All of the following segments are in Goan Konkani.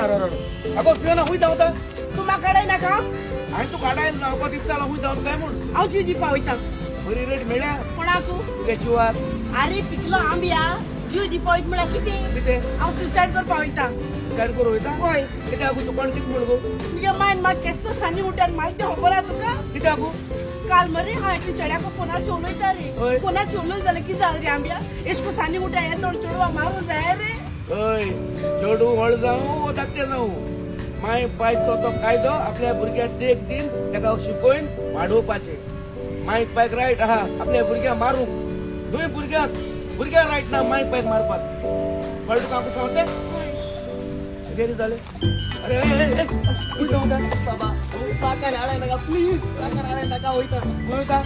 अगो फियोना खूंय धांवता? तूं म्हाका काडाय नाका. हांवें तूं काडाय धांवपा दिसता जाल्यार खूंय धांवता काय म्हूण? हांव जीव दिवपा वयता. बरी रेट मेळ्ळ्या कोणाकू? तुगे जिवाक. आरे पिकलो आंब्या, जीव दिवपा वयता म्हळ्यार कितें? कितें? हांव सुसायड करपा वयता. सुसायड करूं वयता? हय. कितें आगो तूं कोण कितें म्हण गो? तुगे मायन म्हाका केसो सानी उठान मारता तें खबर आहा तुका? कितें आगो? काल मरे हांव एकली चेड्याको फोनाचेर उलयता रे. हय. फोनाचेर उलयलें जाल्यार कितें जालें रे आंब्या? एशको सानी उठा हें तोड चेडवा मारूं जाय रे. हय, चेडूं व्हड जावं वो धाकटें जावं, माय पायचो तो कायदो आपल्या भुरग्याक देख दीन ताका शिकोवन वाडोवपाचें. माय पायक रायट आहा आपल्या भुरग्याक मारूंक, न्हय भुरग्याक, भुरग्याक रायट ना माय पायक मारपाक. कळ्ळें तुका हांव सांगता तें? कितें जालें? अरे ए, ए, खंय धांवता? बाबा काका हाडाय नाका प्लीज, काका हाडाय नाका. वयता. खंय वयता?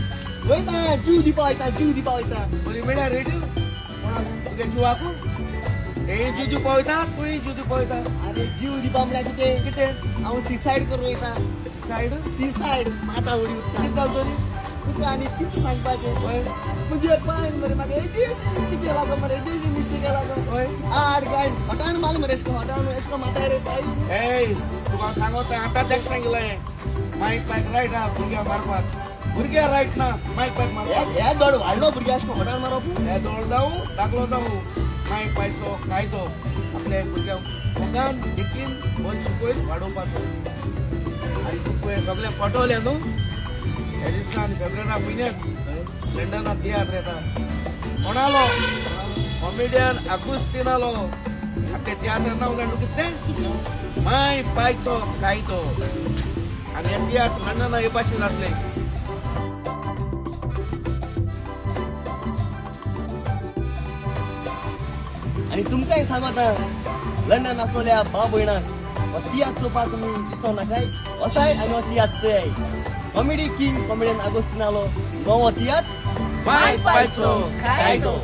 वयता, जीव दिवपा वयता, जीव दिवपा वयता. बरी मेळ्ळ्या रेट तुगे जिवाकू? हेय जीव दिवपा वयता, तूंय जीव दिवपा वयता. अरे जीव दिवपा म्हळ्यार कितें? कितें? हांव सिसायड करूं वयता. सायड? सिसायड, माता उडी उरता. कितें जालें तरी? तुका आनी कितें सांगपाचें? हय. मुगे पायन मरे म्हाका येदेशें मिस्टेक केला गो मरे, येदेशें मिस्टेक केला गो. हय. आड गायन हटान माल मरे, एशको हटान एशको माताय रे बाई. ए, तुका हांव सांगोता आतां तेका सांगिल्लें, मायक पायक रायट आहा भुरग्यांक मारपाक, भुरग्याक रायट ना मायक पायक मारपाक. हे दोड वाडलो भुरग्या एशको हटान मारप. हे दोळ जावं धाकलो जावं, मायक पायचो कायदो आपल्या भुरग्यांक मोगान देखीन बरें शिकयत वाडोवपाचो. आनी तुका हें सगळें पटवलें न्हू? हे दिसान फेब्रुवारा म्हयन्याक लंडनाक तियात्र येता. कोणालो? कॉमेडियन आगुस्तिनालो. आनी ते तियात्र नांव जाणा कितें? माय पायचो कायदो. आनी हे तियात्र लंडना हे भाशेन जातले. आनी तुमकांय सांगता, लंडन आसलेल्या भाव भयणाक हो तियात्र चोवपाक तुमी विसर नाकाय. वसाय आनी हो तियात्र चोयाय. कॉमेडी किंग कॉमेडियन आगोस्तिनालो नवो तियात्र माय पायचो कायदो.